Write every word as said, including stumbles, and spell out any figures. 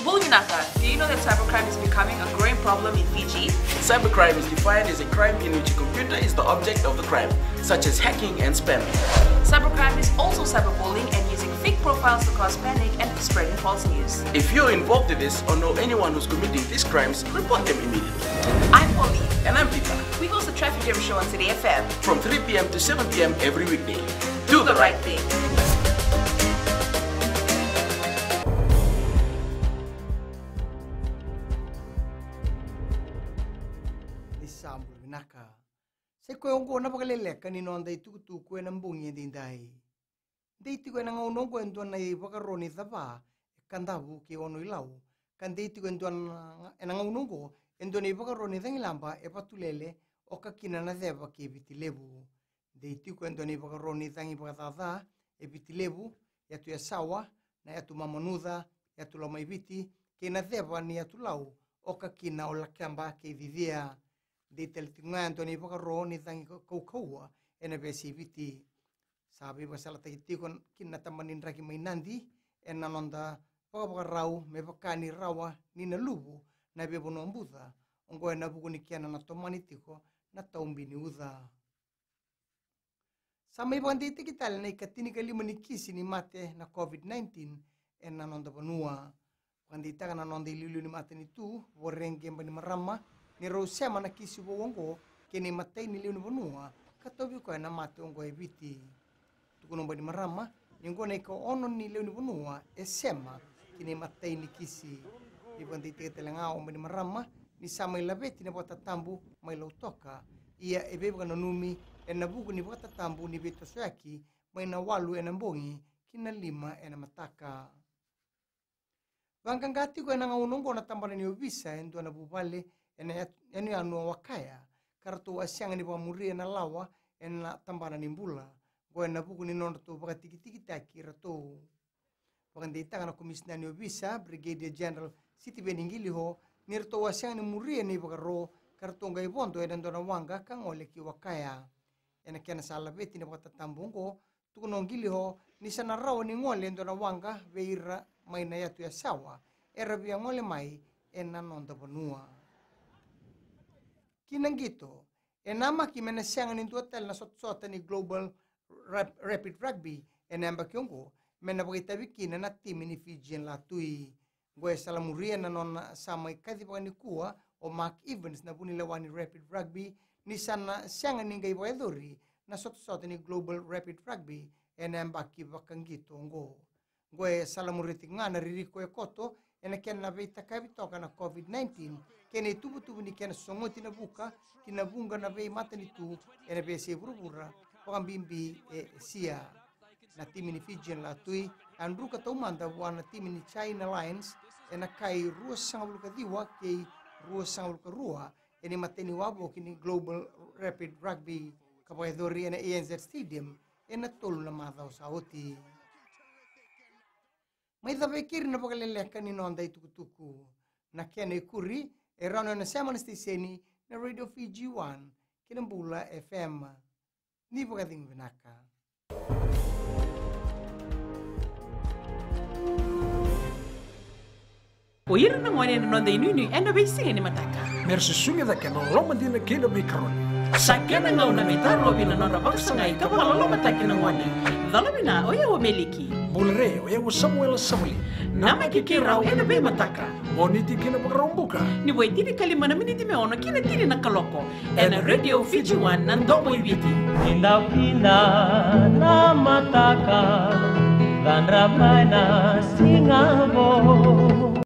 Bula vinaka, do you know that cybercrime is becoming a growing problem in Fiji? Cybercrime is defined as a crime in which a computer is the object of the crime, such as hacking and spamming. Cybercrime is also cyberbullying and using fake profiles to cause panic and spreading false news. If you're involved in this or know anyone who's committing these crimes, report them immediately. I'm Polly. And I'm Peter. We host the Traffic Jam Show on City F M from three p.m. to seven p.m. every weekday. Do the right thing. Ni sa bula vinaka. Sa i koya oqo na vakaleleka ni noda itukutuku ena bogi edaidai. Dei tiko ena gauna oqo e dua na ivakaro ni cava e Kadavu kei Ono-i-Lau, ka dei tiko e dua na, ena gauna oqo e dua na ivakaro ni cagilaba e Vatulele, oka kina na Ceva kei Viti Levu. Dei tiko e dua na ivakaro ni cagi vakacaca e Viti Levu, Yatu Yasawa, na Yatu Mamanuca, Yatu Lomaiviti, kei na Ceva ni Yatu Lau, oka kina o Lakeba kei Cicia. Dei tale tiko ga e dua na ivakaro ni cagi ka-, kaukauwa ena veiyasai Viti. Sa veivakasalataki tiko kina na tabana ni draki mai Nadi ena noda vakavakarau me vaka ni rawa ni na luvu na veivanua buca, oqo ena vuku ni kena na tomani tiko na taubi ni uca. Sa mai vakadeitaki tale na ikatinikalima ni kisi ni mate na COVID nineteen ena noda vanua. Vakadeitaka na noda iliuliu ni matanitu, Voreqe Bainimarama, ni rau sema na kisi vou oqo kei na imatai ni lewe ni vanua ka tauvi koya na mate oqo e Viti. Tukuna o Bainimarama ni oqo na ikaono ni lewe ni vanua e sema ki na imatai ni kisi. Ni vakadeitaki tale ga o Bainimarama ni sa mai laveti na vakatatabu mai Lautoka, ia e veivakananumi ena vuku ni vakatatabu ni veitosoyaki mai na walu ena bogi ki na lima ena mataka. Vaqaqa tiko ena gauna oqo na tabana ni ovisa e dua na vuvale ena ya-, yanuyanu o Wakaya, ka ratou a sega ni vakamuria na lawa ena tabana ni bula. Oqo ena vuku ni nodratou vakatikitikitaki iratou. Vakadeitaka na komisina ni ovisa, Brigadier General Sitiveni Qiliho, ni ratou a sega ni muria na ivakaro ka ratou qai vodo ena dua na waqa ka gole ki Wakaya. Ena kena sa laveti na vakatatabu oqo, tukuna o Qiliho ni sa na rawa ni gole e dua na waqa vei ira mai na Yatu Yasawa era via gole mai ena noda vanua. Ki na qito, e namaki me na sega ni dua tale na sotasota ni Global Rap-, Rapid Rugby ena yabaki oqo, me na vakaitavi kina na timi ni Fijian Latui. Oqo e salamuria na nona sa mai kaci vakanikua o Mark Evans, na vunilewa ni Rapid Rugby, ni sa na sega ni qai vakayacori na sotasota ni Global Rapid Rugby ena yabaki vakaqito oqo. Oqo e salamuria tiko ga na ririko e koto ena kena veitakavi toka na COVID nineteen kei na ituvatuva ni kena sogoti na vuka ki na vuqa na veimatanitu ena veiyasai vuravura, vakabibi e Esia. Na timi ni Fijian Latui a druka taumada vua na timi ni China Lions ena kai ruasagavulu ka ciwa kei ruasagavulu ka rua ena imatai ni wavoki ni Global Rapid Rugby ka vakayacori ena A N Z Stadium ena tolu na macawa sa oti. Mai cava e keri na vakaleleka ni noda itukutuku. Na kena ikuri e rawa ni o na sema na siteseni na Radio Fiji One kei na Bula F M. Ni vakacegu vinaka. O ira na gone ena noda inuinui ena veisiga ni mataka. Me ra susugi cake ena loloma dina kei na veikaroni. Sa kena gauna me tarovi na nodra vakasagai ka vakalolomataki na gone. Cola vina, o yau o Meliki. Bula re, o yau o Samuela Savali. Namaki keirau ena veimataka. Moniti ki na Vakaraubuka. Ni vo e tinikalima na miniti me ono ki na tini na kaloko. Ena Radio Fiji One, na domo i Viti. Kidakida na mataka, cadra mai na siga vou.